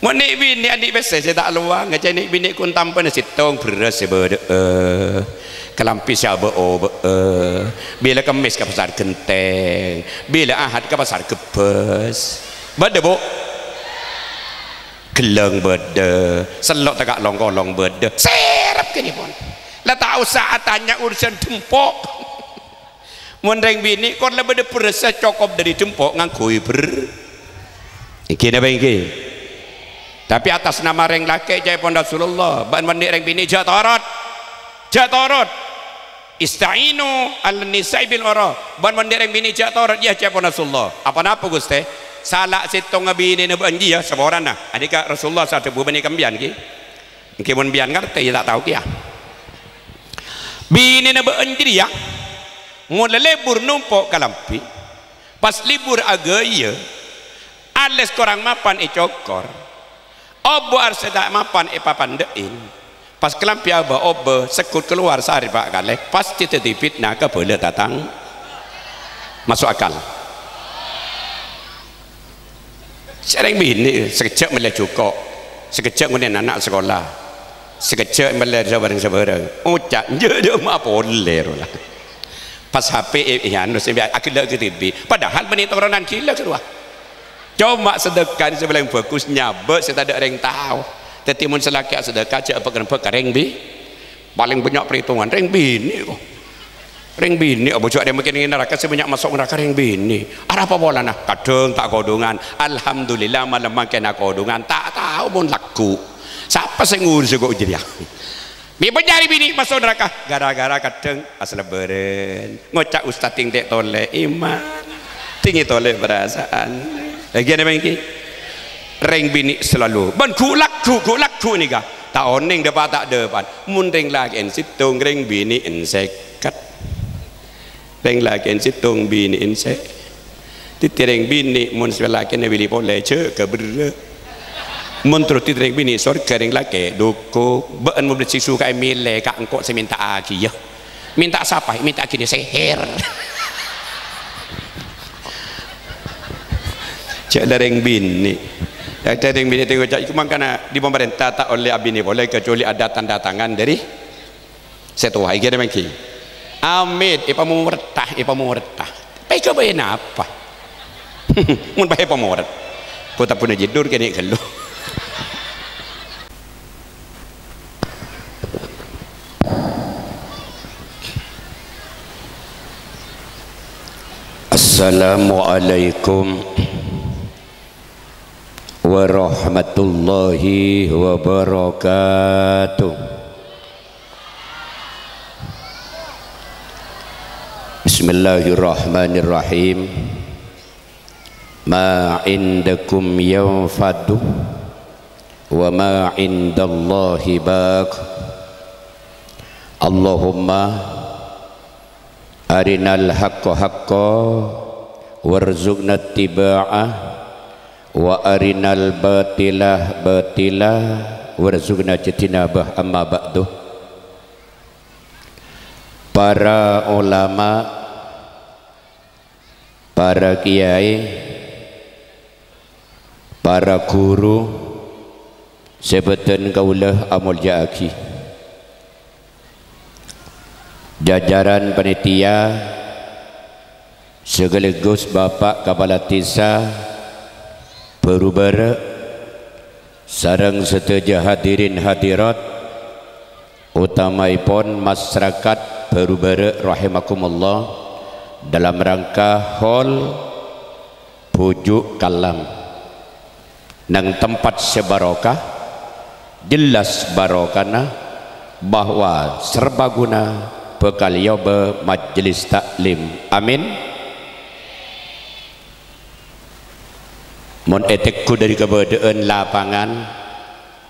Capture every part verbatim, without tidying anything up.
Mon nè'-binè' andi' pèssè sè ta' lowa, ngajhâ nè'-binè' kon tampana sèttong bherrâs sè bâdâ'â, kalambhi sè abâ'-obâ'â, bilâ Kemmès ka Pasar Genthèng, bilâ Ahad ka Pasar Gebbhâs. Bâdâ, Bu? Ghellâng bâdâ, sello' tèka' long-kolong bâdâ. Sèrep kènèpon. La ta' osa atanya urusan dempo'. Mon rèng binè' kor la bâdâ bherrâssa cokop dâri dempo' ngangghuy bher-, èngghi napa èngghi? Tapè attas nama rèng lakè', ca'èpon Rasulullah, bân mon nè' rèng binè' jhâ' torot. Jhâ' torot. "Ista'inu 'alan nisa'i bil ma'ruf." Bân mon nè' rèng binè' jhâ' torot, iyâ, ca'èpon Rasulullah. "Apa napa, Ghustè?" "Sala sèttonga binèna bâ'na jiyâ saporana." Anèka Rasulullah sè adhâbu bânnè kabbhiyân, ghi. Èngghi mon biyân ngartè, iyâ ta' tao kèya. Binèna bâ'na jârèya, mon la lebur nompo' kalambhi, pas lebur aghâjâ, alès korang mapan ècokor, obu arassa ta' mapan èpapandhâ'in, pas kalambhi abâ'-obâ, segghut kalowar sarè pa' kalè, pastè dhâddhi fitna ka bhâlâ tatang-, maso' akal. Sè rèng binè', sakejjhâ' mellè jhuko', sakejjhâ' ngonè'è ana' sakola, sakejjhâ' mellè sabhârâng-sabhârâng. Oca', jhâ'-jhâ' ma' polè rowa. Pas H P è, è anu, sè aghellâ' ka dhibi'. Padahal bânnè toronan ghilâ rowa. Coma sedekah sè palèng bhâghus nyabâ' sè tadâ' rèng tao. Dhâddhi mon sè lakè' asedekah, jhâ' bâk-rembâk ka rèng bi-, Palèng bânnya' parètongan, rèng binè', ko. Rèng binè', abâ' jhâ' rèng makkè neng naraka, sè bânnya' maso' naraka rèng binè'. Arapa polana? Kadhâng ta' kodhungan. Alhamdulillah, malem mangkèn akodhungan. Ta' tao mon lagghu'. Sapa sè ngurus ko' jârèya? Mè' bânnya' rèng binè' maso' naraka gara-gara kadhâng asalèbârân. Ngoca' ustad tèngtè' tolè iman. Tèngè tolè parasaan. Lagi ana mangkè? Rèng binè' salalu. Bân ghu' lagghu', ghu' lagghu' nèka. Ta' onèng dâpa' ta' dâpa'. Mon rèng lakè'en sèttong, rèng binè'en sèket. Rèng lakè'en sèttong, binè'en sè-, dhâddhi rèng binè' mon sè lakè'na bili polè, jhâ' ka berrâ'. Mon terros dhâddhi rèng binè' sorghâ rèng lakè', dukung. Bâ'na mon bâdâ sè sukaè mèlè ka engko' sè mènta'aghi, yâ. Mènta sapa? Mènta'aghina seher. Jhâ' la rèng binè'. Adâ' rèng binè' tèngghu ca' iku mangkana dâri pamarènta ta' ollè abinè polè kecuali ada tanda tangan dâri sè towa. Èngghi napa èngghi? Amit, èpamoretta, èpamoretta. Pèghâbây napa? Mon pas èpamoretta. Kota Punajidur kènè' ghâllu. Assalamualaikum warahmatullahi wabarakatuh. Bismillahirrahmanirrahim. Ma indakum yanfadu, wa ma indallahi baq. Allahumma arinal haqqa haqqa warzuqna ittiba'ah, wa arinal batila batila warzuqna ijtinabah. Amma ba'du. Para ulama, para kiai, para guru sè bâdhân kaulâ amolja'aghi. Jajaran panitia, sekaligus Bapak Kepala Desa Bhâru Bârâ', sareng sadhâjâ hadirin hadirat, utamaèpon masarakat Bhâru Bârâ' rahimakumullah, dalam rangka haul Bhuju' Kallang. Neng tempat sè barokah, jelas barokana bahwa serbaguna bhâkal èobâ majelis taklim. Amin. Mon ètèggu dâri kabâdâ'ân lapangan,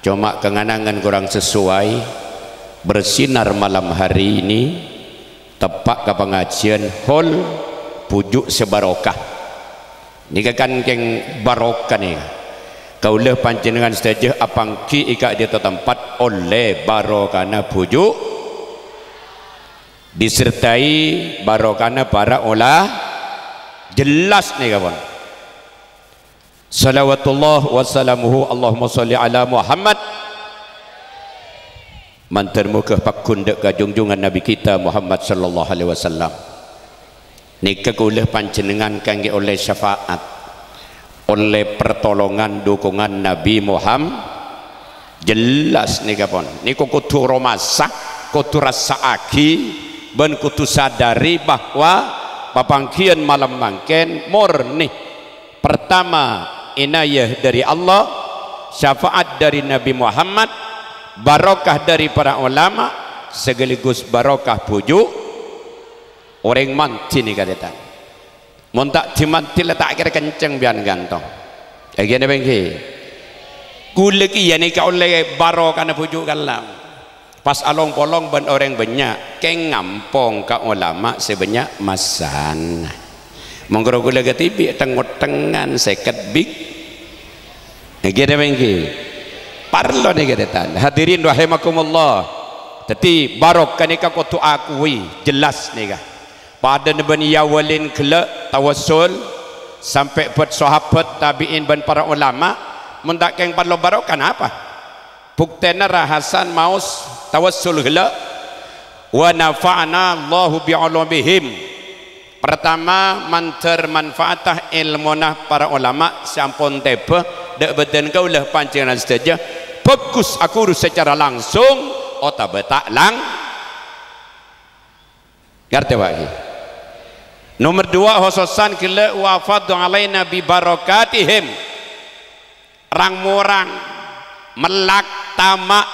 coma kanganangan korang sesuai, bersinar malam hari ini, teppa' ka pangajiyân hol Bhuju' sè barokah. Nèka kan kèng barokah nèka. Kaulâ panjhennengngan sadhâjâ apangghi è ka'dinto tempat ollè barokana bhuju', disertai barokana para ola-, jelas nèka pon. Salawatullah wa salamuhu, Allahumma sholli ala Muhammad. Mandhâr moghâ pagghun dâ' ka junjungan Nabi kita Muhammad sallallahu alaihi wasallam. Nèka kaulâ panjhennengngan kaangghuy ollè syafaat, ollè pertolongan, dhukungan Nabi Muhammad. Jelas nèka pon. Nèko kodhu romasa, kodhu rassa'aghi, bân kodhu sadari bahwa papangghiyân malem mangkèn morni. Pertama, inayah dari Allah, syafaat dari Nabi Muhammad, barokah dari para ulama, sekaligus barokah bhuju' orèng mandhi nèka, tarètan. Mon ta' dimandhi la ta' kèra kenceng biyân ghânto. Èngghi napa èngghi? Kaulâ kèya nèka ollè barokana bhuju' kallam. Pas along-polong bân orèng bânnya', kèng ngampong ka ulama sè bânnya' massana. Mongghâr kaulâ kadhibi' teng-ngottengan sèket bik. Èngghi napa èngghi? Parlo nèka, tarètan. Hadirin rahimakumullah. Dhâddhi, barokah nèka kodhu akui, jelas nèka. Padâna bân Iyâ Walin ghellâ' tawassul, sampè' bât sahabat, tabi'in, bân para ulama, mon ta' kèng parlo barokah, napa? Buktèna Hasan maos tawassul ghellâ', "Wa nafa'ana Allahu bi ulumihim." Pertama, mandhâr manfaatta èlmona para ulama sè ampon tèbâ dâ' bâdân kaulâ panjhennengngan sadhâjâ, bhâghus aghuru sacara langsung otabâ ta' lang-, Ngartè, Pak, ghi? Nomer dua, khososan ghellâ' wa afadhu alaina bi barokatihim. Rang-morang, mellak, tama'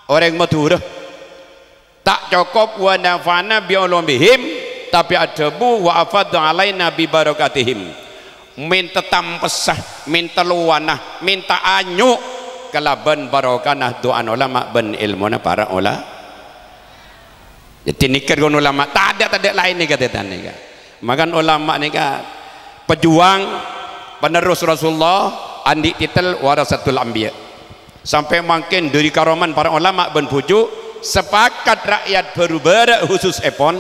orèng Madhurâ. Ta' cokop wa nafa'ana bi ulumihim, tapè adhâbu wa afadhu alaina bi barokatihim. Mènta tampessa, mènta lowana, mènta anyo' kalabân barokana du'ana ulama bân èlmona para ula-, Dhâddhi nèka ghun ulama, tadâ'-tadâ' laèn nèka, tarètan nèka. Mangkana ulama nèka pejuang, penerus Rasulullah, andi' titel warasatul anbiya. Sampè' mangkèn dhâri karoman para ulama bân bhuju', sapakat ra'yat Bârubârâ' khusussèpon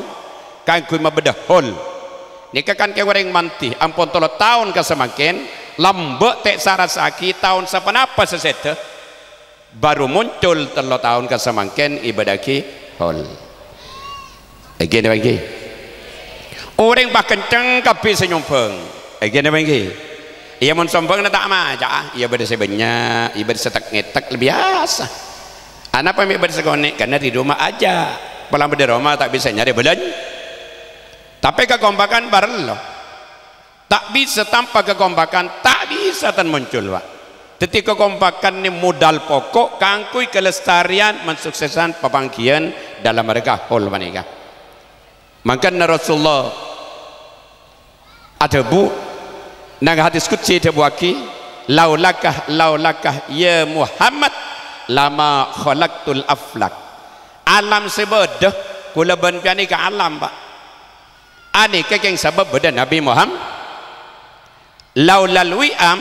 kaangghuy mabâdâ hol. Nèka kan kèng orèng mandhi, ampon tello taon ka samangkèn, lambâ' ta' èsarassaghi taon saponapa sè sèdhâ. Bhuru moncol tello taon ka samangkèn èbâdâ'aghi hol. Èngghi napa èngghi? Orèng pas kenceng kabbhi sè nyombhâng. Èngghi napa èngghi? Iyâ, mon sombhângna ta' maca'a, iyâ bâdâ sè bânnya', iyâ bâdâ sè tek-ngètek, biyasa. Anapa mè' bâdâ sakonè'? Karena di rumah aja. Pola bâdâ roma ta' bisa nyarè bâlân-, tapè kakompakan parlo. Ta' bisa tanpa kakompakan, ta' bisa tan moncol, Pak. Dhâddhi, kakompakan nè modal pokok kaangghuy kalestarian mansuksesan papangghiyân dalam rangka hol panèka. Mangkana Rasulullah adhâbu, neng hadis qudsi èdhâbuwaghi, "Laulaka, laulaka, ya Muhammad, lama khalaqtul aflak." Alam sè bâdâ, kaulâ bân panèka alam, Pak. Anèka kèng sabâb bâdâ Nabi Muhammad. "Laulal wi'am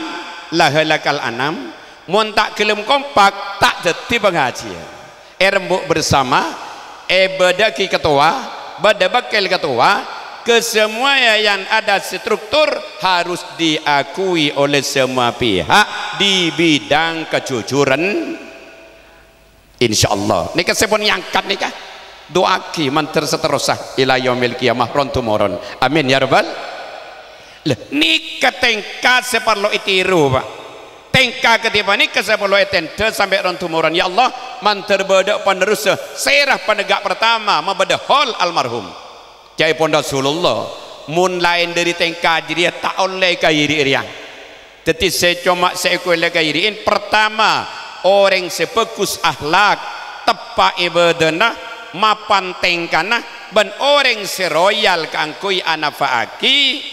lahalakal anam," mon ta' ghellem kompak, ta' dhâddhi pangajiyân. Èrembhu' bersama, èbâdâ'aghi ketua, bâdâ wakil ketua, kesemuanya yang ada struktur harus diakui oleh semua pihak di bidang kejujuran. Insyaallah. Nèka sè pon èangkat nèka. Du'aaghi mandhâr saterrossa ila yaumil qiyamah ron-tumoron. Amin ya rabbal. Lah, nèka tèngka sè parlo ètiru, Pak. Tèngka kadhi panèka sè parlo ètendhâ sampè' ron-tumoron. Ya Allah, mandhâr bâdâ panerrussa, sèra panegghâ' pertama mabâdâ hol almarhum. Ca'èpon Rasulullah, "Mon laèn dhâri tèngka jârèya ta' ollè èkairi'i rèya." Dhâddhi sè coma sè èkollè èkairi'i, pertama, orèng sè bhâghus akhlak, teppa' ibâdâna, mapan tèngkana, bân orèng sè royal kaangghuy anafa'aghi,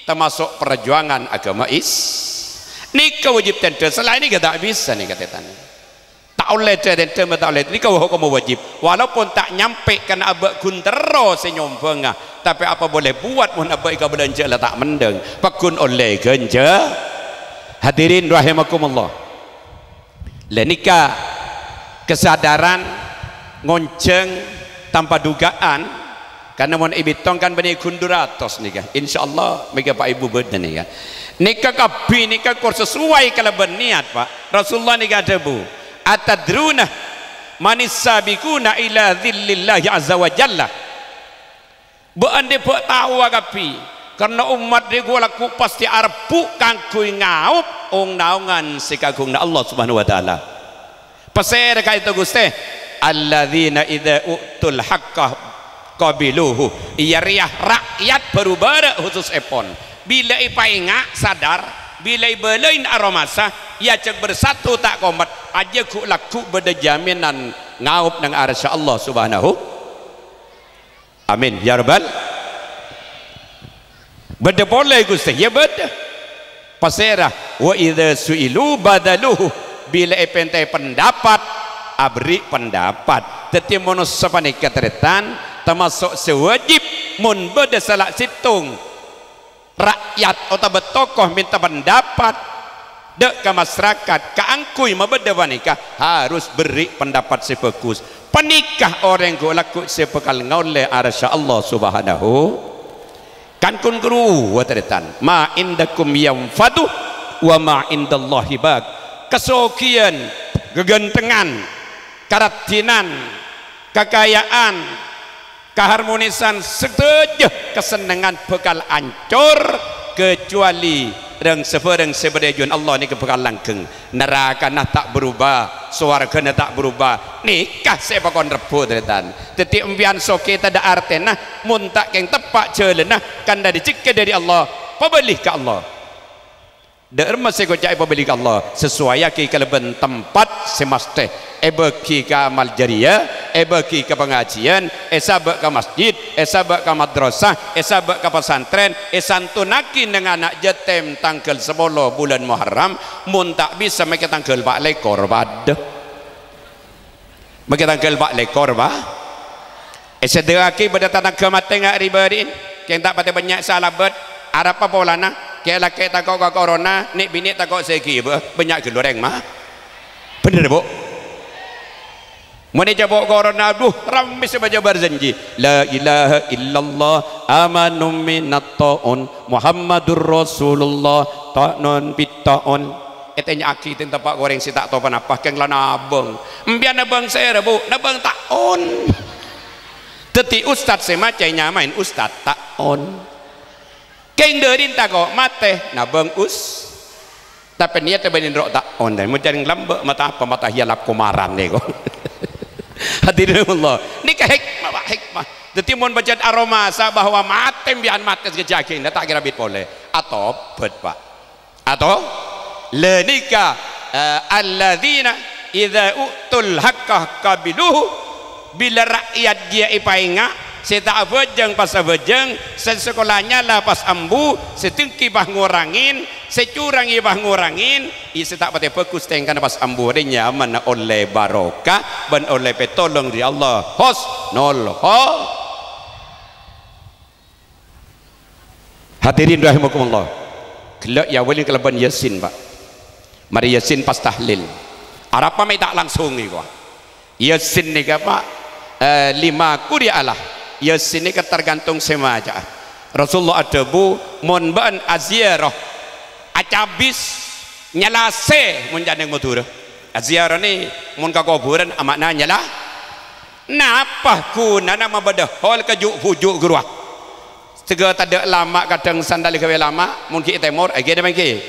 tamaso' parjuwangan aghâma Is-, nèka wâjib tendhâ, salaèn nèka ta' bisa nèka, tarètan. Ta' ollè tendhâ, ta' ollè. Nèka hokomma wâjib. Walaupun ta' nyampè' karna abâ' ghun terro sè nyombhângnga. Tapè apa boleh buat mon abâ' èkabâlânjhâ la ta' mendhâng. Pagghun ollè ghânjhâ. Hadirin rahimakumullah. Lah nèka kesadaran ngonjhâng tanpa dugaan. Karna mon èbitong kan bânnè ghun du ratos nèka. Insyaallah mèghâ Pak Ibu bâdâ nèka. Nèka kabbhi nèka kor sesuai kalabân niyat, Pa'. Rasulullah nèka adhâbu, "Atadruna manis sabiquna ila dzillillahi azza wa jalla?" Bâ'ân dhi' bâ' taowa kabbhi, karna ommat dhi' ghu-, lagghu' pastè arebbhu' kaangghuy ngaop ong-naongan sè kaagunganna Allah Subhanahu wa Ta'ala. Pasèra ka'dinto, Ghustè? "Alladzina idza u'tul haqqa qabiluhu." Iyâ rèya ra'yat bâru-bârâ' khusussèpon. Bilâ èpaènga' sadar, bilâ èbâlâi aromasa, èajhâk bersatu ta' komat, ajâ ghu-, lagghu' bâdâ jaminan ngaop neng arassa Allah Subhanahu. Amin, ya Rabbal. Bâdâ polè, Ghustè? Iyâ bâdâ. Pasèra? "Wa idza su'ilu badzaluhu." Bilâ èpènta'è pendapat, aberri' pendapat. Dhâddhi, manossa panèka, tarètan, tamaso' sè wajib mon bâdâ sala sèttong ra'yat otabâ tokoh mènta pendapat dâ' ka masarakat kaangghuy mabâdâ panèka, harus berri' pendapat sè bhâghus. Panèka orèng ghu-, lagghu' sè bhâkal ngaollè arassa Allah Subhanahu. Kan kun guru, tarètan, "Ma indakum yanfadu wa ma indallahi baq." Kasoghiyân, ghâghânthengan, karaddhinan, kakaja'an, kaharmonisan, sadhâjâ kasennengngan bhâkal ancor, kecuali rang-sabhârâng sè bâdâ è ajunan Allah nèka bhâkal langghâng. Narakana ta' berubah, sowarghâna ta' berubah. Nèka sè èpakon rebbhu, tarètan. Dhâddhi, empèyan soghi tadâ' artèna, mon ta' kèng teppa' jhâlânna, kan dâri jhâkka dâri Allah, pabâli ka Allah. Dâ' remma sè èkoca'è pabâli ka Allah, sesuaiyaghi kalabân tempat sè mastè. Èbâghi ka amal jariyah, èbâghi ka pangajiyân, èsabâ' ka masjid, èsabâ' ka madrasah, èsabâ' ka pesantren, èsantunnaghi neng ana' jâtèm tangghâl sapolo bulân Muharram, mon ta' bisa makè tangghâl pa' lèkor padâ. Makè tangghâl pa' lèkor, Pa'. Èsadhâjâaghi bâdâ tatangghâ matè nga' ri-bâri'in. Kèng ta' patè bânnya' sè alabât. Arapa polana? Kè-, lakè' tako' ka korona, nè'-binè' tako' sè èghibâ. Bânnya' ghâllu orèng, Ma. Bhender, Bu'? Mon ècapo' korona, adhu, rammè sè bâjâ bârjhânjhi. La ilaha illallah, amanum minat ta'un, Muhammadur Rasulullah, ta'nun bit ta'un. Ètanya'aghi tèn teppa' ka orèng sè ta' tao ponapa, kèng la nabâng. Empèyan nabâng sèra, Bu'? Nabâng ta'on. Dhâddhi ustad sè maca ènyamaè ustad ta'on. Kèng dâri tako' matè, nabâng us. Tapè niyaddhâ bânnè ro' ta'on. Mon jhâreng lambâ' mata apa mata hiya lap komaran nèko. Hadirin Allah. Nèka hikmah, Pa', hikmah. Dhâddhi mon bâjât aromasa bahwa matè empèyan matè sakejjhâ' aghi, ta' kèra bit polè. Atobât, Pa'. Ato, la nèka, eh, alladzina idza u'tul haqqa qabiluhu, bilâ ra'yat jiyâ èpaènga', sè ta' abhâjâng pas abhâjâng, sè sakola nyala pas ambu, sè dengki pas ngorangè, sè curang iyâ pas ngorangè, iyâ sè ta' patè bhâghus tèngkana pas ambu, rè nyamana ollè barokah bân ollè pètolong dâri Allah. Husnul kho-, Hadirin rahimakumullah. Ghellâ' èawali kalabân Yasin, Pa'. Marè Yasin pas tahlil. Arapa mè' ta' langsung nèko? Yasin nèka, Pa', eh, lima quri'alah. Yasin nèka tergantung sè maca'a. Rasulullah adhâbu, "Mon bâ'ân aziarah, acabis, nyalasè, mon ca'na Madhurâ. Aziarah nè, mon ka kobhurân, ama'na nyala-, napa ghunana mabâdâ hol ka ju'-bhuju' ghâruwa?" Sèghâ tadâ' lama', kadhâng sandal èghâbây lama', mon ghi' tèmor, èghâbây dâ' mangkèn.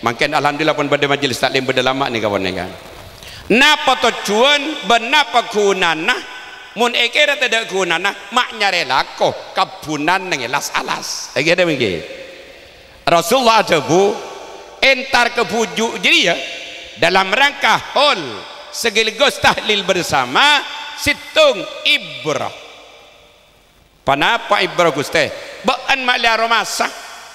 Mangkèn, alhamdulillah, pon bâdâ majelis taklim bâdâ lama' nèka pon nèka. Napa tojjhuwân bân napa ghunana? Mon èkèra tadâ' ghunana, ma' nyarè lako, kabbhunan neng è las-alas. Èghâbây dâ' mangkèn. Rasulullah adhâbu, "Entar ka bhuju' jârèya dalam rangka hol sekaligus tahlil bersama, sèttong ibrah." Ponapa ibrah, Ghustè? Bâ'ân ma' lè aromasa,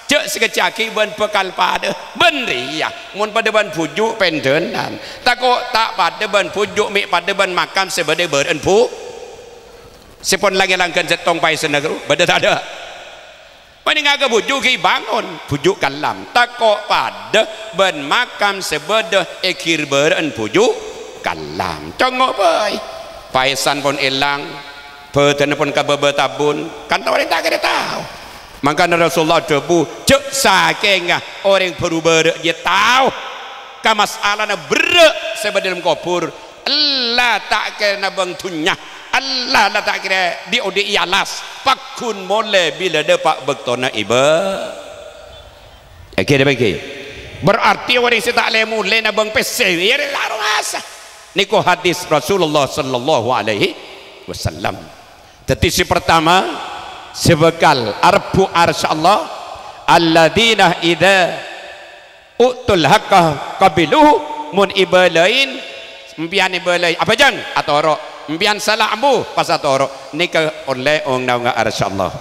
jhâ' sakejjhâ' aghi' bâ'ân bhâkal padâ. Bân rèya, mon padâ bân bhuju' pendhânan, tako' ta' padâ bân bhuju' mè' padâ bân makam sè bâdâ è bârâ'ân bhu-, sè pon langghân sèttong paèsanna ghâru, bâdâ tadâ'? Panènga ka bhuju' ghi' bângon, bhuju' kellam. Tako' padâ bân makam sè bâdâ è ghir bârâ'ân bhuju' kellam. Congngo' bhâi. Paèsan pon èlang, bhâdhânna pon kabâbâ tabbhun. Kan tao orèng ta' kèra tao. Mangkana Rasulullah adhâbu, "Jhâ' sakènga orèng bhuru bârâ' jiyâ tao ka masalana berrâ' sè bâdâ è alam kobhur, ella ta' kèra nabâng dhunnya, ella la ta' kèra dhi'-odhi'i alas, pagghun molè bilâ dâpa' bâktona ibâ." Èngghi napa èngghi? Berarti orèng sè ta' lè-molè nabâng pèssè, iyâ rè la aromasa. Nèko hadis Rasulullah sallallahu alaihi wasallam. Dhâddhi sè partama, sè bhâkal arebbhu arsy Allah, "Alladzina idza u'tul haqqa qabiluhu," mon èbâlâi, empèyan èbâlâi, abhâjâng, atoro', empèyan sala ambu, pas atoro', nèka ollè ong-naongnga arsy Allah.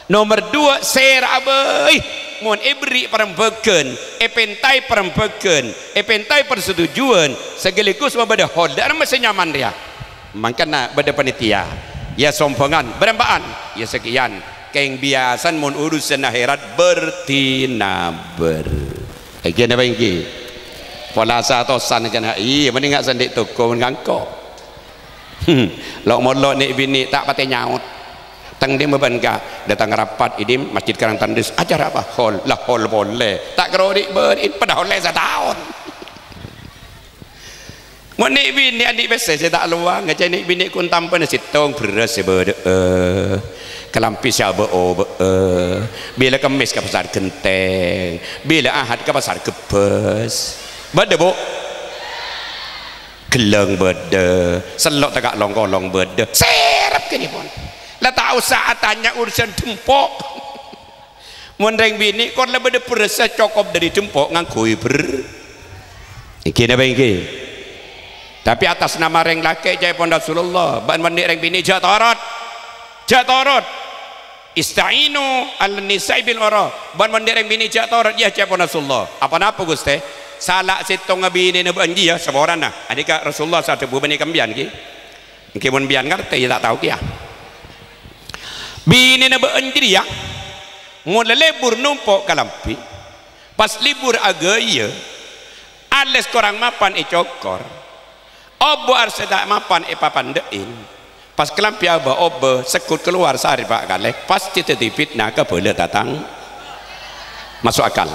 Nomer duwâ', sèra'a bhâi, mon èberri' parembhâghân, èpèntaè parembhâghân, èpèntaè parsetujuwân, sekaligus mabâdâ hol, dâ'ramma sè nyaman rèya. Mangkana bâdâ panitia, ya sombhângan, bârâmpa'an, ya sakèyan, kèng biyasana mon urusan akhèrat bâr-dinabâr. Èngghi napa èngghi? Pola satosan kèna, iyâ, mending nga' sandhi' toko mon ngangko'. Hmm, lo'-molo' nè'-binè' ta' patè nyaot. "Tang dimma bâ'na, Ka'?" "Dâteng rapat, Idim, Masjid Karang Tandus." "Acara apa?" "Hol." "Lah, hol polè. Ta' karo ri'-bâri'in, padâ ollè sataon." Mon nè'-binè' andi' pèssè sè ta' lowang, ngajhâ nè'-binè' kun tampana sèttong bherrâs sè bâdâ'â, kalambhi sè abâ'-obâ'â, bilâ Kemmès ka Pasar Genthèng, bilâ Ahad ka Pasar Gebbhâs. Bâdâ, Bu? Ghellâng bâdâ, sello' tèka' long-kolong bâdâ. Sèrep kènèpon. La ta' osa atanya urusan dhempo'. Mon rèng binè' kor la bâdâ bherrâssa cokop dâri dhempo' ngangghuy bher-, èngghi napa èngghi? Tapè attas nama rèng lakè', ca'èpon Rasulullah, bân mon andi' rèng binè' jhâ' torot. Jhâ' torot. "Ista'inu 'alan nisa'i bil ma'ruf." Bân mon andi' rèng binè' jhâ' torot, iyâ, ca'èpon Rasulullah. "Aponapa, Ghustè?" "Sala sèttonga binèna bâ'na jiyâ saporana." Anèka Rasulullah sè adhâbu bânnè kampèyan, ghi. Èngghi mon biyân ngartè, iyâ ta' tao kèya. Binèna bâ'na jârèya, mon la lebur nompo' kalambhi, pas lebur aghâjâ, alès korang mapan ècokor, obâ arassa ta' mapan èpapandhâ'in, pas kalambhi abâ-obâ, segghut kalowar sarè pa' kalè, pastè dhâddhi fitna ka bhâlâ tatang-, maso' akal?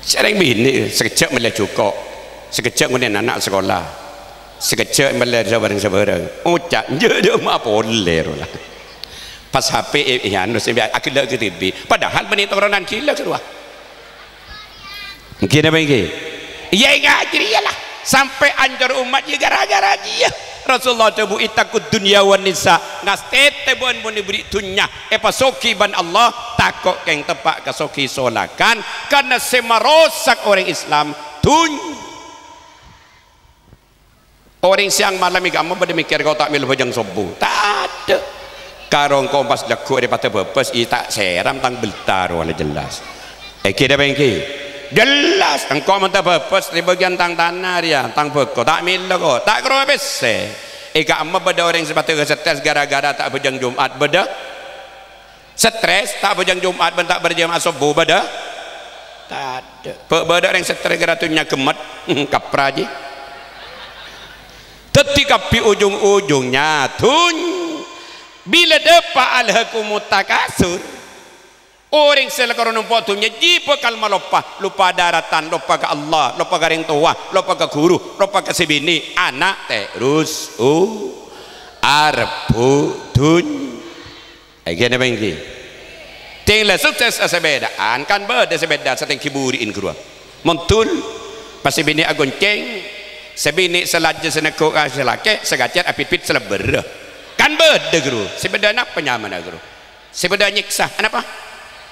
Sè rèng binè', sakejjhâ' mellè jhuko', sakejjhâ' ngonè'è ana' sakola, sakejjhâ' mellè sabârâng-sabârâng. Oca', jhâ' dâ' emma polè rowa. Pas H P è, è anu, sè aghellâ' kadhibi'. Padahal bânnè toronan ghilâ rowa. Èngghi napa èngghi? Iyâ, ènga' jârèya la. Sampè' ancor ommat, iyâ, ghârâ-ghârâ jiyâ. Rasulullah adhâbu, "Ittaqud dunya wan nisa." Ngastètè bâ'na mon èberri' dhunnya, èpasoghi bân Allah, tako' kèng teppa' ka soghi solakan, karna sè marosak orèng Islam dhunnya. Orèng sèyang malem è ka'emma padâ mèkkèr, "Engko' ta' mèlo bhâjâng sobbhu." Tadâ'. Karo engko' pas lagghu' arè padâ bâbâs, iyâ ta' sèram tang bâlta rowa la jelas. Èngghi napa èngghi? Jelas, engko' mon ta' bâbâs, rè bâgiyân tang tana rèya, tang bhâko, ta' mèlo ko', ta' karo pèssè. È ka'emma bâdâ orèng sè padâ strès gara-gara ta' bhâjâng Jum'at, bâdâ? Strès, ta' bhâjâng Jum'at bân ta' bârjâma'ah sobbhu bâdâ? Tadâ'. Bâ-, bâdâ orèng strès gara dhunnya ghemmet, kapra jiyâ. Dhâddhi kabbhi ujung-ujungnya dhunnya. Bilâ dâpa' alhakumut takasur, orèng sè la karo nompo' dhunnya jiyâ bhâkal maloppa, loppa dâratan, loppa ka Allah, loppa ka rèng towa, loppa ka ghuru, loppa ka sè binè', ana' terros, oh, arebbhu dhunnya. Èngghi napa èngghi? Dhing la sukses asepèdaan, kan bâdâ sepèda satèngghi buri'in ghâruwa. Mondhul, pas sè binè' agoncèng, sè binè' sè lajâ sè neggu' ka sè lakè', sè kacèr abitbit sè lebbârrâ. Kan bâdâ ghâruwa, sepèda napa nyamana ghâruwa? Sepèda nyèksa, anapa?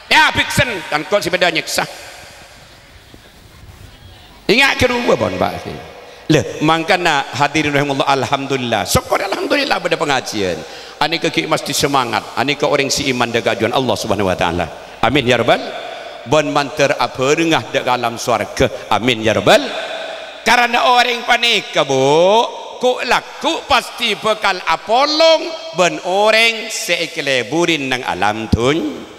Yâ, biksen, kan ko' sepèda nyèksa. Ènga' ghâruwa pon, Pak. Lha, mangkana hadirin rahimakumullah, alhamdulillah. Sokkor alhamdulillah bâdâ pangajiyân. Anèka ghi' masthè semangat. Anèka orèng sè iman dâ' kaajunan Allah Subhanahu wa Ta'ala. Amin ya rabbal. Bân mandhâr abhârengnga dâ' ka alam sowarghâ. Amin ya rabbal. Karana orèng panèka, Bu, ko'-, lagghu' pasthè bhâkal apolong bân orèng sè èkaleburi neng alam dhunnya.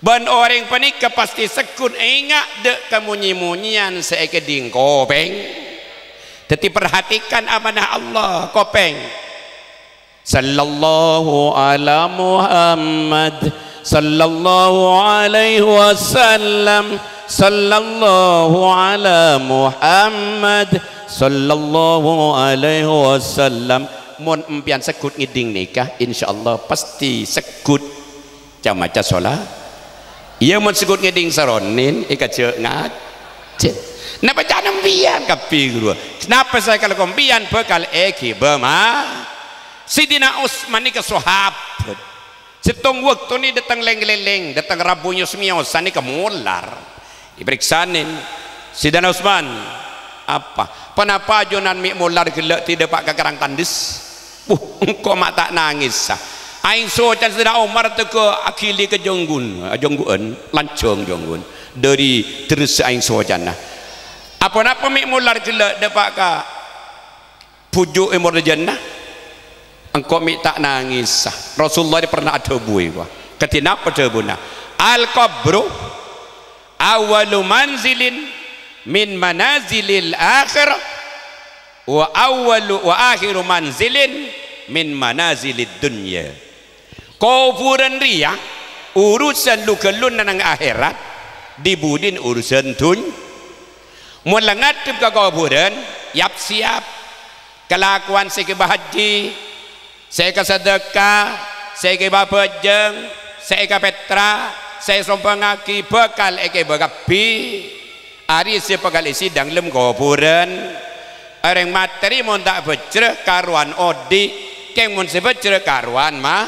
Bân orèng panèka pasthè segghun enga' dâ' ka monyè-monyèyan sè èkèdhing kopèng. Dhâddhi, perhatikan amanah Allah, kopèng. Sallallahu ala Muhammad, sallallahu alaihi wasallam, sallallahu ala Muhammad, sallallahu alaihi wasallam. Mon empiyan seggut ngèdhing nèka, insyaallah pasti seggut ca-maca sholat. Iyâ, mon seggut ngèdhing saronèn, èkajâ' ngajhât. Napa ca'na empiyan kabbhi, ghuru? Napa sè èkalako empiyan bhâkal èghibâ, ma? Sidina Utsman nèka sahabat. Sèttong bâkto nè dâteng lèng-lèlèng, dâteng rabu nyos-mèyosan nèka molar. Èparèksanè, "Sidina Utsman, apa? Ponapa ajunan mè' molar ghellâ' tadâpa' ka kerrang tandhes?" "Buh, engko' ma' ta' nangès, sa. Aèng socana Sidina Umar tèghâ aghili ka jhungghun, jhungghun, lanjhâng jhungghun. Dâri dherressa aèng socana. Aponapa mè' molar ghellâ' dâpa' ka bhuju' è morjana? Engko' mè' ta' nangès, sa." Rasulullah pernah adhâbu, wa. Kadhi napa dhâbuna? "Al-qabru awwalu manzilin min manazilil akhirah, wa awwalu, wa akhiru manzilin min manazilid dunya." Kobhurân rèya urusan lu-ghâlluna neng akhèrat, dhi-budhina urusan dhunnya. Mon la ngadhep ka kobhurân, yap-siyap. Kalakowan sè èghibâ hajji, sè èkasadhâka, sè èghibâ abhâjâng, sè èkapètra, sè èsombhângaghi bhâkal èghibâ kabbhi. Arèya sè bhâkal èsidang lem kobhurân. Orèng matè rèya mon ta' bhâjjhrâ karowan odi', kèng mon sè bhâjjhrâ karowan ma-,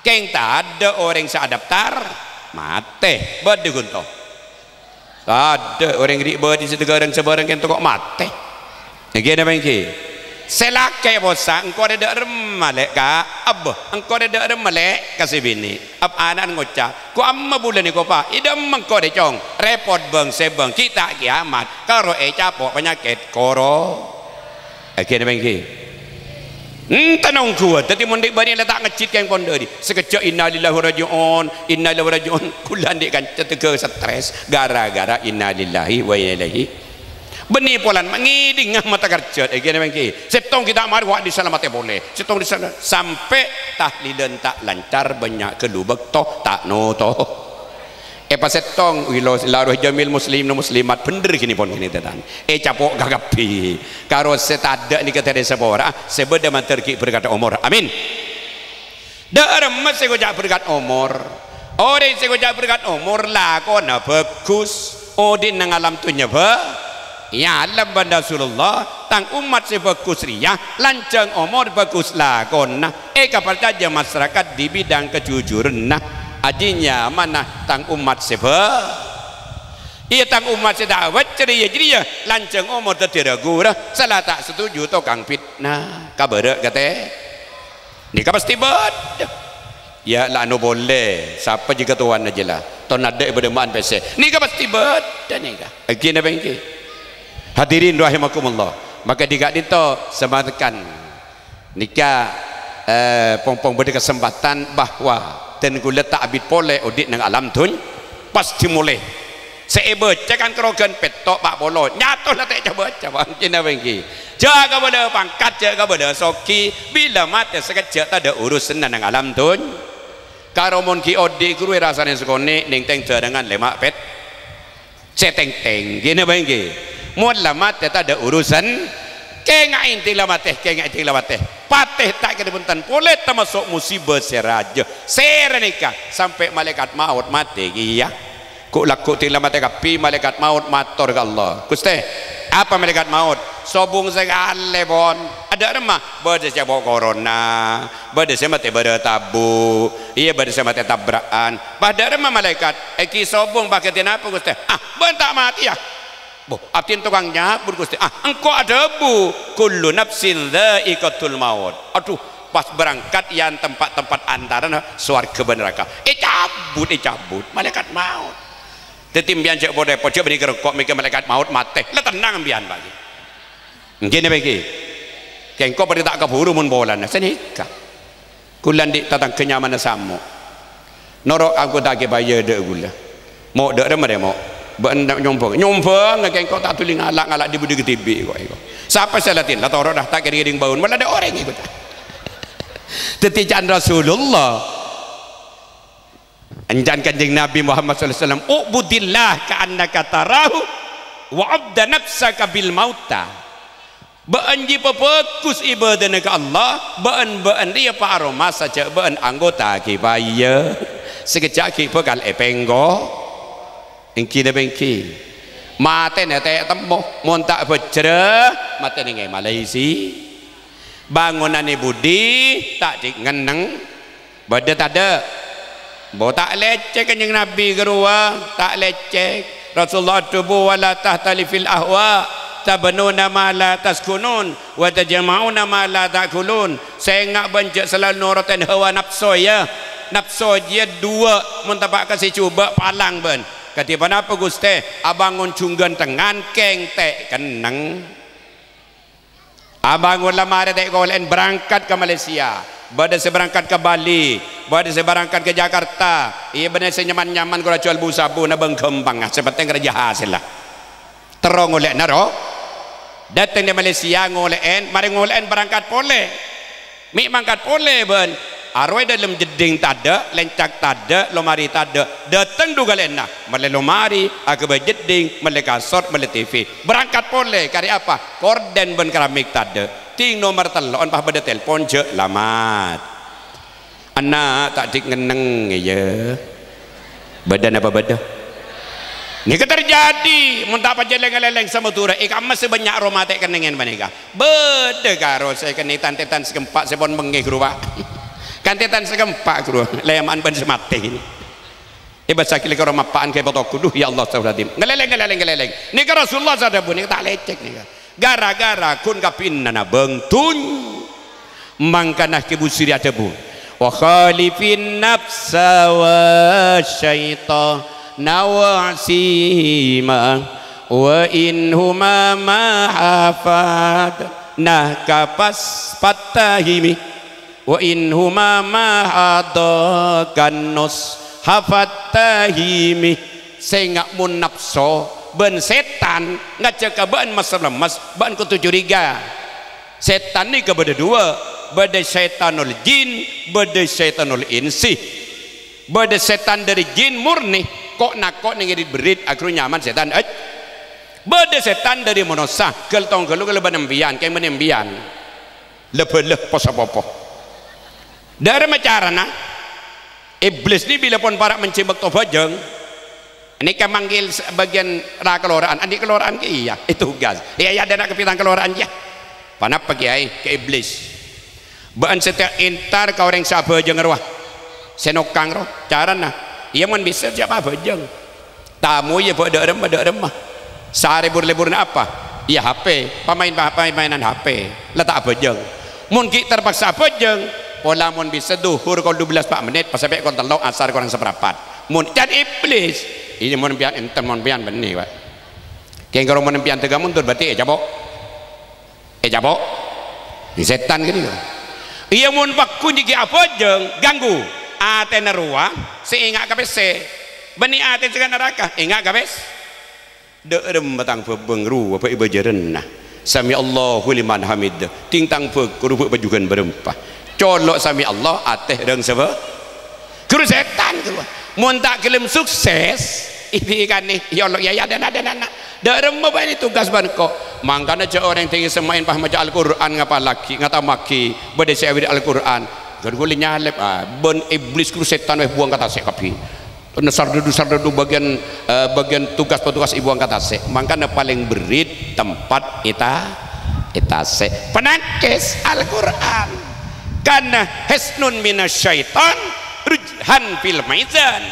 kèng tadâ' orèng sè adhâftar matè. Bâdâ ghun to? Tadâ', orèng ri' bâdâ sè tèghârâng sabârâng kèng tako' matè. Èngghi napa èngghi? Sè lakè' possa', "Engko' rè dâ' remma, Lè', Ka'?" "Abbâ, engko' rè dâ' remma, Lè'?" ka sè binè'. Ap-, ana'na ngoca', "Ko' amma bulâ nèko, Pa'?" "È dâ' emma engko' rè, Cong. Rèpot bâng-sèbâng, ghi' ta' kèyamat, karo ècapo' panyakèt koro." Èngghi napa èngghi? Enten ongghuwân. Dhâddhi mon ri' bâri' la ta' ngejjhit kèng pon dâri. Sakejjhâ' innalillahi wa raji'un, innalillahi wa raji'un. Kaulâ andi' kanca tèghâ stres gara-gara innalillahi wa inna ilaihi. Bânnè polana ngèdhingngâ mata kerjhât, èngghi napa èngghi? Sèttong ghi' ta' marè, wa' dissa' la matè polè. Sèttong dissa' la, sampè' tahlilan ta' lancar, bânnya' ghâllu bâkto ta' noto. Èpasèttong, wi lo-, la roh jamil muslimin muslimat, bhender ghinèpon ghinè, tan. Ècapo' kakabbhi. Karo sè tadâ' nèka dhâri sapora'a, sè bâdâ mandhâr ghi' berkat omor. Amin. Dâ' remma sè ngoca' berkat omor. Orèng sè ngoca' berkat omor lakona bhâghus, odi' neng alam dhunnya bhâ-, èalem bân Rasulullah, "Tang ommat sè bhâghus rèya, lanjhâng omor, bhâghus lakona, èkaparcajâ masarakat è bidang kajujuranna, ajiyâ nyamana tang ommat sè bhâ-, iyâ, tang ommat sè ta' abhâjjhrâ, iyâ jârèya, lanjhâng omor dhâddhi ra-ghurâ, sala ta' satuju tokang fitna." Kabârâ' katè? Nèka pastè bâdâ. Iyâ, la anu polè, sapa jâgâ towana jâ la? Ton adâ' è bâdâ ma'an pèssè. Nèka pastè bâdâ nèka. Èngghi napa èngghi? Hadirin rahimakumullah. Maka dhi ka'dinto samangkèn nèka, eh, pong-pong bâdâ kasempadhân bahwa dân kaulâ ta' abit polè odi' neng alam dhunnya. Pas dimolè. Sè èbâca kan karoghân pètto' pa' polo. Nyato la ta' èca-bâca, Pak. Èngghi napa èngghi? Jâ' kabâlâ pangkat, jâ' kabâlâ soghi, bilâ matè sakejjhâ' tadâ' urusanna neng alam dhunnya. Karo mon ghi' odi' ghuru è rassana sakonè' nèng tèng dârângan lèma' pèt-, sè tèng-tèng. Èngghi napa èngghi? Mon la matè tadâ' urusan, kènga'è èngghi la matè, kènga'è èngghi la matè. Patè ta' kèra bhunten polè tamaso' musibâ sè rajâ. Sèra nèka sampè' malaèkat maot matè kèya. Ghu'-lagghu' èngghi la matè kabbhi, malaèkat maot mator ka Allah. "Ghustè, apa malaèkat maot?" "Sobung sakalè, pon." "Adâ' remma?" "Bâdâ sè po' korona, bâdâ sè matè bârâ' tabu', iyâ bâdâ sè matè tabra'an." "Bâdâ remma malaèkat?" "Èngghi sobung, pakèdhi napa, Ghustè?" "Ah, bâ'na ta' matèya?" "Bo, abdhina tokang nyabut, Ghustè." "Ah, engko' adhâbu, 'Kullu nafsin dza'iqatul maut.'" Adhu, pas berangkat, iyâ, tempat-tempat antarana sowarghâ bân naraka. Ècabut, ècabut, malaèkat maot. Dhâddhi, empèyan jâ' po-, rèpot, jâ' bânnè ghârengko' mèkkè malaèkat maot matè. La tennang empèyan, Pak. Èngghi napa èngghi? Kèngko' padâ ta' kabhuru mon polana. Sanèka. Kaulâ andi' tatangghâ nyamana Samo'. Noro' anggota kèya dâ' kaulâ. "Mo', dâ' remma rè, Mo'? Bâ'na nyombhâng?" "Nyombhâng, kèngko' ta' dhuli ngala', ngala' dhi-budhi kadhibi' kok." "Sapa sè latèn?" "La toro' dâ, ta' kèr-ngèrèng bâuna." "Mala dâ' orèng èko, ta'." Dhâddhi ca'na Rasulullah, ènca'na Kanjeng Nabi Muhammad sallallahu alaihi wasallam, "U'budillah ka'annaka tarahu, wa abda nafsaka bil mauta." Bâ'ân jiyâ pabhâghus ibâdâna ka Allah, bâ'ân-bâ'ân rèya paroma sajjhâ' bâ'ân anggota kifayah. Sakejjhâ' ghi' bhâkal èpènggo. Èngghi napa èngghi? Matèna ta' ètemmo, mon ta' bhâjjhrâ, matèna ngèmalaè si. Bângonanna budi, ta' dhik ngenneng. Bâdâ tadâ'? Bo ta' lècèk Kanjeng Nabi ghâruwa, ta' lècèk. Rasulullah adhâbu, "Wa la tahtalifu fil ahwa, tabnuna ma la taskunun, wa tajma'una ma la ta'kulun." Sènga' bân jhâ' salalu norotan hawa napso, ya. Napso jiyâ duwâ', mon tapa' ka sè jhubâ' palang bân. Kadhi ponapa, Ghustè? Abângon jhungghân tengngan kèng ta' kenneng. Abângon la marè ta' èkolè'èn berangkat ka Malaysia. Bâdâ sè berangkat ka Bali, bâdâ sè berangkat ka Jakarta. Iyâ, bâdâ sè nyaman-nyaman kora juwâl bu-sabu nabâng ghâmpang, sè pentèng rajâ hasèlla. Terro ngolè'na ro. Dâteng dâri Malaysia ngolè'èn, marè ngolè'èn berangkat polè. Mè' mangkat polè bân. Arowa è dâlem jeddhing tadâ', lèncak tadâ', lomari tadâ'. Dâteng du kalèna, mellè lomari, aghâbây jeddhing, mellè kasor, mellè T V. Berangkat polè, karè apa? Kordèn bân keramik tadâ'. Dhing nomer tello'en pas bâdâ telpon, jhâ' lamat. Enna' ta' dhik ngenneng, iyâ. Bâdâ napa bâdâ? Nèka terjadi, mon ta' pajhât lèng-ngalèlèng sè Madhurâ, è kamma sè bânnya' roma ta' kennengngèn panèka. Bâdâ karo sè kennèng tan-tètan sè kempa' sè pon mengngè, ghuru, Pak. Kan tètan sè kempa', ghuru, lèman bân sè matè. È bâsa ghi' lè karo mappa'an kè potoku. Duh, ya Allah, astagfirullahaladzim. Ngalèlèng, ngalèlèng, ngalèlèng. Nèka Rasulullah sè adhâbu, nèka ta' lècèk, nèka. Gara-gara ghun kabinana bâng dhunnya. Mangkana Kè Busiri adhâbu, "Wa khalifin nafsa wa syaitana wa'sima, wa in huma ma hafad." Nah, kapas fattahimi. "Wa in huma ma hadakan nus hafattahimi." Sènga' mon napso bân sètan ngajhâk ka bâ'ân mas-lemmes, bâ'ân kodhu curiga. Sètan nèka bâdâ duwâ', bâdâ syaitanul jin, bâdâ syaitanul insi. Bâdâ sètan dâri jin murni, ko'-nako' neng rit-berrit, aghâru nyaman sètan, eh. Bâdâ sètan dâri manossa, ghâl-tongghâl kalabân empèyan, kèng bân empèyan. La bhâlâ poso popo. Dâremma carana, Iblis nè bilâ pon para' mènjhi bâkto bhâjâng, nèka manggil s-, bâgiyân ra-kalora'an, andi' kalora'an kèya, è tugas. Iyâ, iyâ, adâna' kapètang kalora'an, iyâ. Ponapa, Kèyaè? Ka Iblis. Bâ'ân sè ta' entar ka orèng sè abhâjâng rowa, sè nokang rowa. Carana, iyâ, mon bisa, jhâ' pabhâjâng. Tamoy, iyâ, bâ' dâ' remma, dâ' remma. Sarè bur-lebburna apa? Iyâ, H P. Pamain, pamain-mainan H P. La ta' abhâjâng. Mon ghi' terpaksa abhâjâng, pola mon bisa dhuhur kol dubellâs pa' mennit, pas sampè' kol tello', asar korang saparapat. Mon can Iblis, iyâ, mon empèyan enten, mon empèyan bânnè, Pak. Kèng karo mon empèyan tega mundur, berarti ècapo'. Ècapo'? Sètan ghânèka. Iyâ, mon pagghun jâ' ghi' abhâjâng, ganggu. Atèna rowa sè enga' ka pèssè. Bânnè atè sè ka naraka, enga' ka pèssè. Dâ' remma tang bhâbâng rowa bâ' è bâjârânna. Sami Allahu liman hamid. Dhing tang bhâkor bâ' pajhughân bârâmpa. Colo' sami Allah, atè rang sabâ. Ghuru sètan, ghuru. Mon ta' ghellem sukses, ini kan nih, ya Allah, ya, ya, dana, dana, dana. Dâ' remma bâ'na tugas bân ko'. Mangkana jhâ' orèng dhing sè maèn pas maca Al-Qur'an ngapallaghi, ngatamaghi, bâdâ sè awirid Al-Qur'an. Ghân ghulâ nyalèp, ah, bân iblis ghuru sètan wèh buwâng ka tasè' kabbhi. Sardhâdhu-sardhâdhu bâgiyân, eh, bâgiyân tugas-patugas èbuwâng ka tasè'. Mangkana palèng berrit tempat è ta-, è tasè'. Penangkis Al-Qur'an. Kana hisnun minasyaiton, rujhan fil mizan.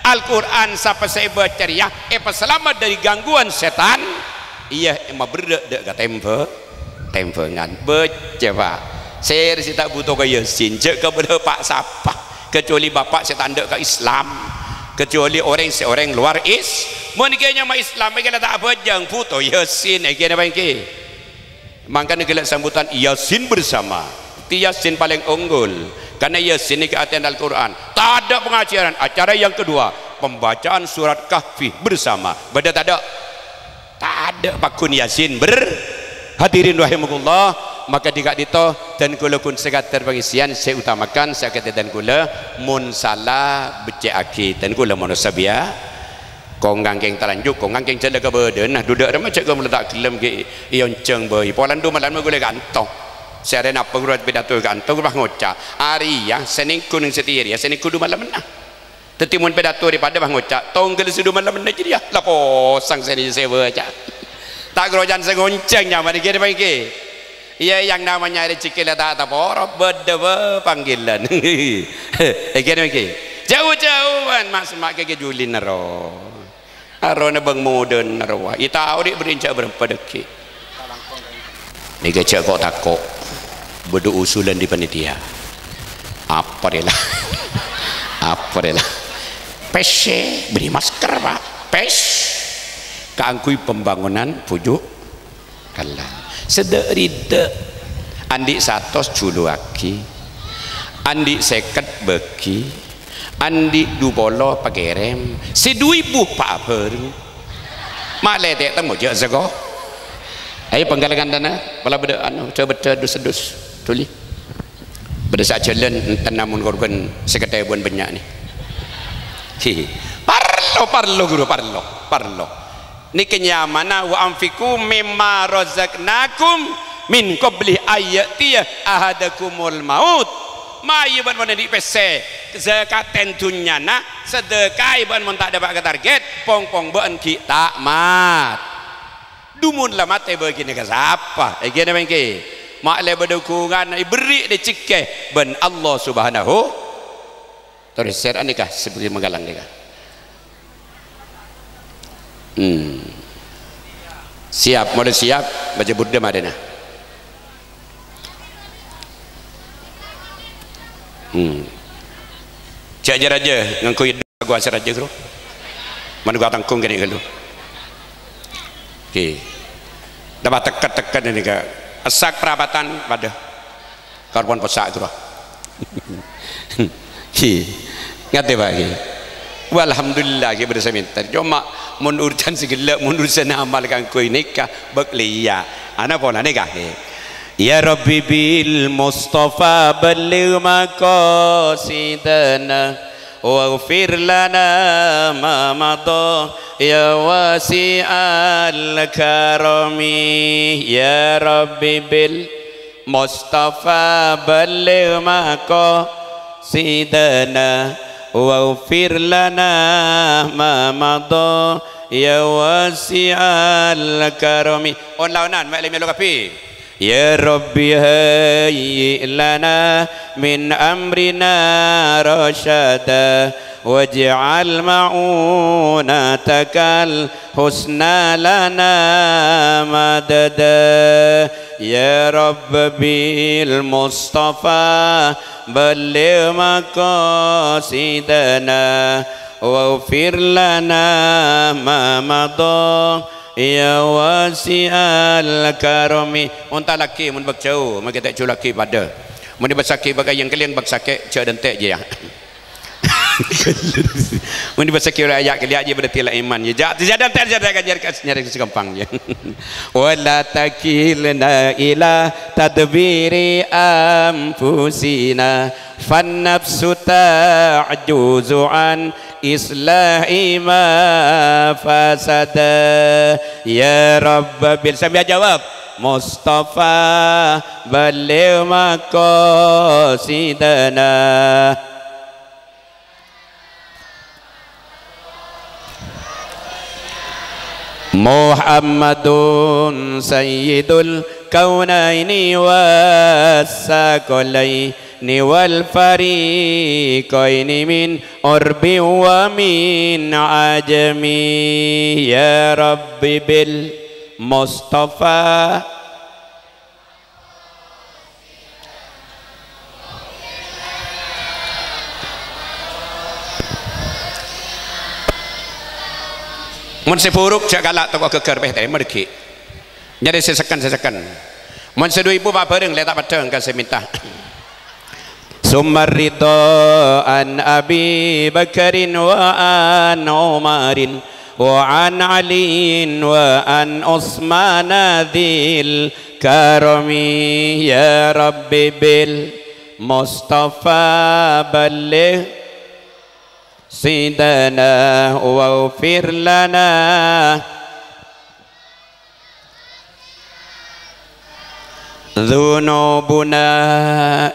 Al-Qur'an sapa sè èbâca rèya èpasalamet dâri gangguan sètan, iyâ, maberrâ' dâ' ka tèmbhâng. Tèmbhângan. Bâca, Pak. Sèra sè ta' bhuto ka Yasin, jhâ' kabâlâ pa-sapa. Kecuali bapa' sè ta' endâ' ka Islam. Kecuali orèng sè orèng luar Is-, mon èngghi nyama Islam, èngghi la ta' abhâjâng, bhuto Yasin, èngghi napa èngghi? Mangkana ghellâ' sambutan Yasin bersama. Ti Yasin palèng unggul. Karena Yasin nèka atèna Al-Qur'an. Tadâ' pengajaran. Acara yang kedua, pembacaan surat Kahfi bersama. Bâdâ tadâ'? Tadâ' pagghun Yasin ber-, hadirin rahimakumullah. Maka dhi ka'dhinto, dân kaulâ ghun sakadhâr pangèssèyan sè utamakan sè akadhi dân kaulâ, mon sala beccè'aghi, dân kaulâ manossa biyasa. Kong ngangkèng talanjhuk, kong ngangkèng jhâ' la kabâdâ'ân, dhu dâ' remma jhâ' kaulâ ta' ghellem ghi' èonjhâng bhâi. Polana du malam kaulâ è kanto. Sè arè napa ghuru bidhâto è kanto, ghuru pas ngoca', "Arèya sè nèngghu neng satèya rèya, sè nèngghu du malemma." Dhâddhi mon pidato rè padâ pas ngoca', "Tongghâl sè du malemma jârèya, la posang sè nè-, sè bâca." Ta' ghuru can sè ngonjhâng nyamana ghi napa ènggi? Iyâ, yang namanya rejeki la ta' taporo, bâdâ bâ pangghilân. Ènggi napa ènggi? Jhâu-jhâu bân ma'-, semma' kè julina ro. Arona bâng modâna rowa. Iyâ tao rè' bâriyân jhâ' bârâmpa dhâggi'. Nèka jhâ' ko'-tako'. Bâdâ usulan dhi panitia. Apa rè la? Apa rè la? Pèssè, bâri masker, Pak. Pès. Kaangghuy pembangunan bhuju' kalla. Sè dâ' rèdhâ. Andi' satos jhuluwâghi. Andi' sèket bâghi. Andi' dhu polo pakèrèm, sè du èbu pa' abhâreng. Ma' lètè' temmo jhâ' sèko. Ayo, panggalangan dana, pala bâdâ anu, bâdâ dus-dus, dhuli. Bâdâ sajhâlân, enten namon korban sèket èbuwân bânnya' nè. Hi, parlo, parlo, ghuru, parlo, parlo. Nèka nyamana, "Wa anfiqu mimma razaqnakum min qabli ayya'tiya ahadakumul maut." Mayu bâ'na mon andi' pèssè, zakatèn dhunnyana, sedekaè bâ'na mon ta' dâpa' ka target, pong-pong bâ'na ghi' ta' mat. Dhu mon la matè bâgiyânna ka sapa? Ènggi napa ènggi? Ma' lè bâdâ ghungan èberri' rejhekkè bân Allah Subhanahu. Torè sèra nèka sè bâgi mangkalan nèka. Hmm. Siap, molaè siap, bâca burda marèna. Hmm. Jhâ' jâ-rajâ, ngangghuy ghu asè rajâ, ghuru. Mon ghu atangghung kènè' ghâllu. Oke. Napa tekket-tekket nèka. Èsak prapatan padâ. Karpon pèssa', ghuru. Ghi. Ngatè, Pak, ghi. Wah, alhamdulillah, ghi, bâdâ sè mènta. Coma, mon urusan sè ghellâ', mon urusan amal kaangghuy nèka, bâk lèya. Ana polana nèka, ghi. Ya Rabbi bil Mustafa balligh maqasidana, waghfir lana ma madha, ya wasi'al karami. Ya Rabbi bil Mustafa balligh maqasidana, waghfir lana ma madha, ya wasi'al karami. On-laonan, ma' lè mèlo kabbhi. Ya Rabbi hayyi' lana min amrina rasyada, waj'al ma'unatakal husna lana madada. Ya Rabb bil Mustafa balligh maqasidana, waghfir lana ma madha, ya wasi'al karami. Mon ta' laghi, mon bâk jhâu, ma' kèta' jhulaghi padâ. Mon èbâssaghi bâk ayang-kèlèyang bâk sakè', jhâ' dântè' jiyâ. Mon èbâssaghi orèng ajâ' kèlèyang jiyâ bâdâ tèla iman. Jhâ', jhâ' dântè' jhâ' dântè' ka jhâr ka nyarè sè ghâmpang jiyâ. Wa la takilna ila tadbiri anfusina, fan nafsu ta'juzu an islahi ma fasada. Ya Rabb bil, sampèyan jawab. Mustafa balligh maqasidana. Muhammadun sayyidul kaunaini was saqalaini wal fariqaini min urbi wa min ajami. Ya Rabbi bil Mustafa. Mon sè buruk jhâ' kala' toko ghâgghâr, pèh, tèmor ghi'. Nyarè sè sekken, sè sekken. Mon sè du èbu pa' bhâreng, lè ta' peddhâng ka sè mènta. Summa ridha an Abi Bakarin wa an Umarin وعن علي وعن عثمان ذي الكرم. يا رب بالمصطفى بلغ مقاصدنا واغفر لنا ذنوبنا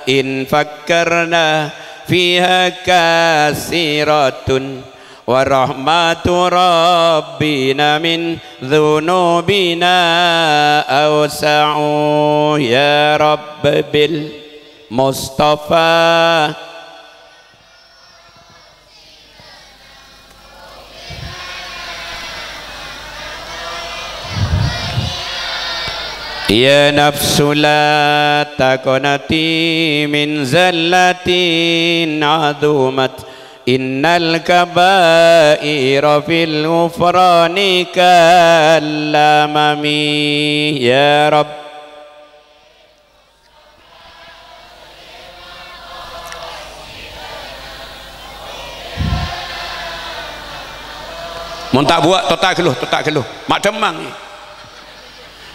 إن فكرنا فيها كثيرة، ورحمة ربنا من ذنوبنا أوسع. يا رب بالمصطفى يا نفس لا تقنطي من زلة عظمت، إن الكبائر في الغفران كالأمم. يا رب. Mon ta' buwâ', totta' ghâllu, totta' ghâllu. Ma' dhâmmang.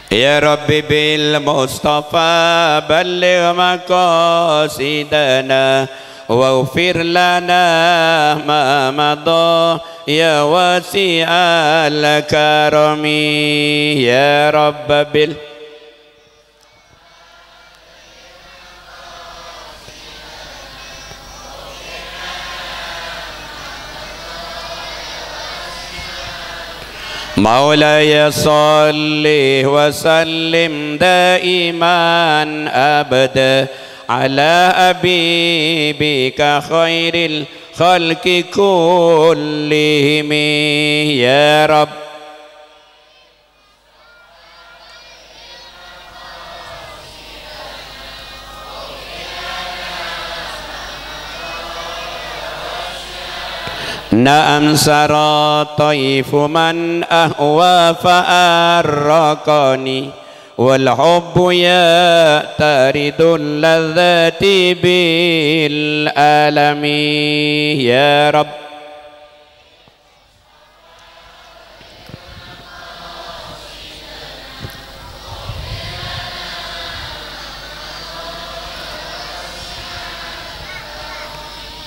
يا رب بالمصطفى بلغ مقاصدنا واغفر لنا ما مضى يا واسع الكرم. يا رب بال مولاي صل وسلم دائما أبدا على حبيبك خير الخلق كلهم. يا رب. نعم سرى طيف من أهوى فأرقني، والحب يطرد اللذات بالألم. يا رب.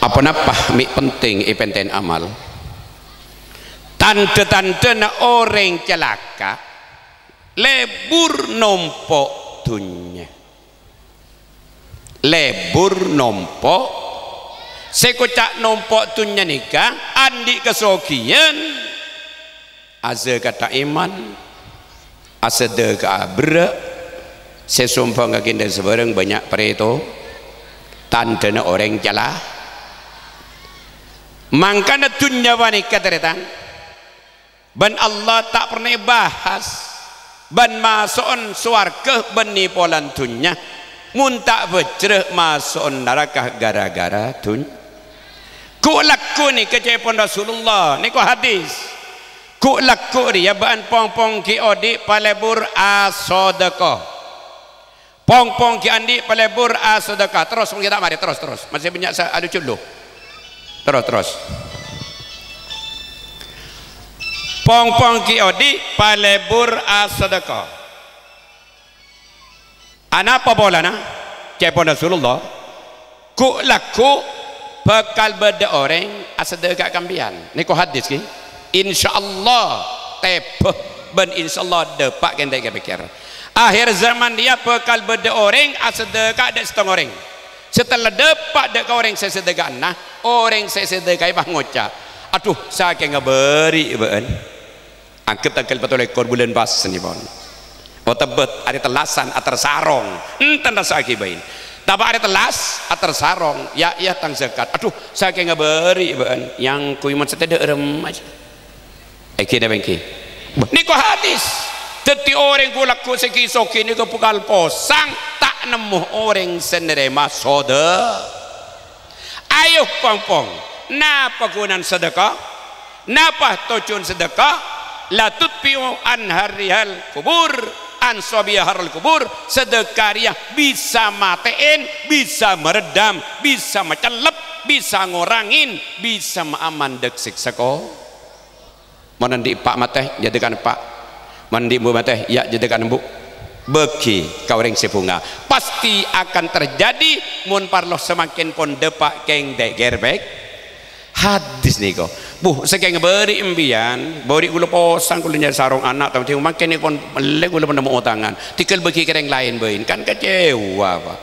Apa-napa mè' penting èpèntèn amal. Tandhâ-tandhâna orèng calaka, lebur nompo' dhunnya. Lebur nompo', sè koca' nompo' dhunnya nèka andi' kasoghiyân, azakata èman, asadhâka'a berrâ', sè sombhângngaghi dâ' sabârâng bânnya' parèto, tandhâna orèng cala. Mangkana dhunnya panèka, tarètan, bân Allah ta' parna èbahas, bân maso'on sowarghâ bânnè polana dhunnya, mon ta' bhâjrâ maso'on naraka ghârâ-ghârâ dhun-, ghu'-lagghu' nèka ca'èpon Rasulullah, nèko hadis. Ghu'-lagghu' rèya bâ'ân pong-pong ghi' odi' palebur asodâko. Pong-pong ghi' andi' palebur asadhâka. Terros, mon ghi' ta' marè, terros, terros. Masih bânnya' sè alucu lu. Terros, terros. Pong-pong ghi' odi' palebur asadhâka. Anapa polana? Ca'èpon Rasulullah. Ghu'-lagghu' bhâkal bâdâ orèng asadhâka ka sampèyan. Nèko hadis, ghi. Insyaallah tèbâ bân insyaallah dâpa' kènè' èpèkkèr. Akhir zaman rèya bhâkal bâdâ orèng asadhâka dâ' sèttong orèng. Satella dâpa' dâ' ka orèng sè sadhâka'anna, orèng sè sadhâkaè pas ngoca', "Adhu, sakènga bâri' bâ'ân." Anggep tangghâl patolèkor bulân pas nèpon. Otabât arè tellasan ater sarong, enten rassa'aghi bhâi. Tapè arè tellas ater sarong, "Ya', ya', tang zakat." "Adhu, sakènga bâri' bâ'ân." "Nyangkoy mon satèdhâ' remma." Èngghi napa èngghi? Nèko hadis. Dhâddhi orèng ghu'-lagghu' sè ghi-soghi nèko bhâkal posang, ta' nemmo orèng sè narèma sodâ. Ayo, pong-pong, napa ghunana sadhâka? Napa tojjhuwân sadhâka? La tutfi'u an harrihal kubur, an sobiha harral kubur. Sadhâka rèya bisa matè'èn, bisa mareddhâm, bisa macellep, bisa ngorangèn, bisa maaman dâ' sèksa ko-, Mon andi' eppa' matè, jhâ' dhâkan eppa'. Mon andi' embu' matè, yâ' jhâ' dhâkan embu'. Bâgi ka orèng sè bhunga. Pasti akan terjadi mon parlo samangkèn pon dâpa' kèng tè' kèrpèk. Hadis nèko. Bu, sakèng bâri' empèyan, bâri' kaulâ posang kaulâ nyarè sarong ana', taḍâ' mangkèn nèko pon mellè kaulâ pon nemmo otangan. Tèghâl bâgi ka orèng laèn bhâi, kan kecewa, Pak.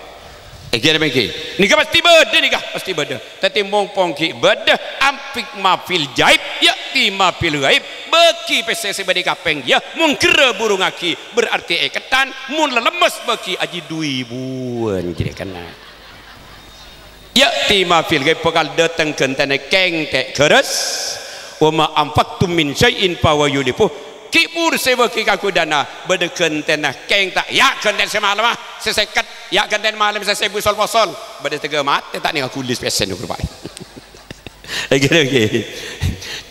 Èngghi napa èngghi? Nèka pasti bâḍâ nèka, pasti bâḍâ. Dhâddhi mompong ghi' bâḍâ, anfiq ma fil jaib, ya'ti ma fil ghaib. Bâgi pèssè sè bâḍâ è kapèng, yâ, mon gherrâ burungaghi, berarti è kettan, mon lemmes bâgi ajhi ḍu èbuwân, jârèya kennèng. Ya'ti ma fil ghaib, bhâkal ḍâteng ghântèna kèng tè' ghârâs. Wa ma anfaqtum min syai'in fahuwa yukhlifuh. Ghi' pur sè bâgi ka ghudhâna, bâḍâ ghântèna kèng ta', yâ' ghântèna sè malemma, sè sèket, yâ' ghântèna malem sè sèbu sol-posol. Bâḍâ sè tèghâ matè ta' nèng agulis pèssèna ghuru, Pak. Èngghi, èngghi.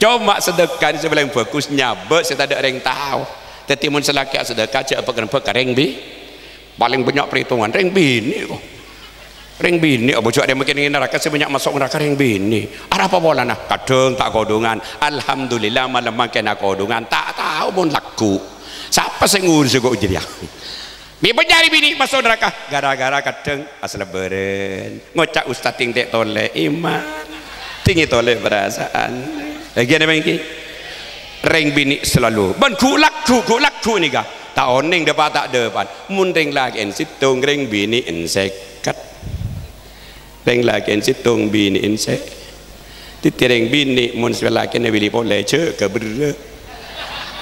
Coma sedekah sè palèng bhâghus nyabâ' sè taḍâ' rèng tao. Dhâddhi mon sè lakè' asedekah jhâ' bâk-rembâk ka rèng bi-, palèng bânnya' parètongan rèng binè', kok. Rèng binè', apa jhâ' rèng mangkèn naraka sè bânnya' maso' naraka rèng binè'. Arapa polana? Kadhâng ta' kodhungan. Alhamdulillah, malem mangkèn akodhungan. Ta' tao mon lagghu'. Sapa sè ngurus kok jârèya? Mè' bânnya' rèng binè' maso' naraka gara-gara kadhâng asalebbhârân. Ngoca' ustad ting tè' tolè iman. Ting tolè parasaan. Èngghi napa èngghi? Rèng binè' salalu. Bân ghu' lagghu', ghu' lagghu' nèka. Ta' onèng ḍâpa' ta' ḍâpa'. Mon rèng lakè'en sèttong, rèng binè'en sèket. Rèng lakè'en sèttong, binè'en sè-, dhâddhi rèng binè' mon sè lakè'na bâli polè, jâgâ berrâ'.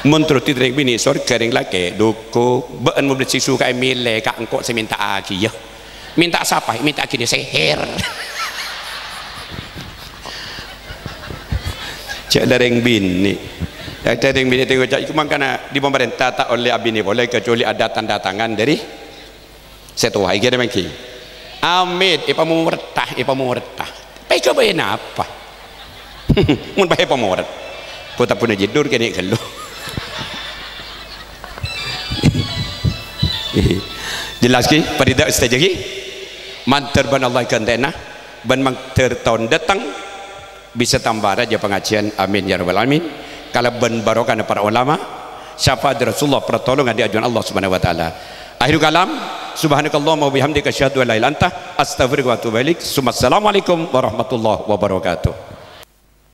Mon terros dhâddhi rèng binè' sowarghâ, rèng lakè' ḍukung. Bâ'na mon bâḍâ sè suka'è mèlè ka engko' sè mènta'aghi, yâ. Mènta sapa? Mènta'aghina seher. Jhâ' la rèng binè'. Ada rèng binè' tèngo ca' iku mangkana di pemerintah ta' ollè abinè polè kecuali ada tanda tangan dari sè towa. Èngghi napa èngghi? Amit, èpamoretta, èpamoretta. Pèghâbây napa? Mon pas èpamoret. Kota Puna Jidur kènè' ghâllu. Jelas ghi? Parida ustaz ghi? Mandhâr bân Allah ghântèna, bân mandhâr taon ḍâteng bisa tamba rajâ pangajiân. Amin ya rabbal alamin. Kalabân barokahna para ulama, syafaat Rasulullah, pertolongan di ajunan Allah Subhanahu wa Ta'ala. Akhirul kalam, subhanakallahumma wa bihamdika, asyhadu an la ilaha illa anta, astaghfiruka wa atubu ilaik. Summa assalamualaikum warahmatullahi wabarakatuh.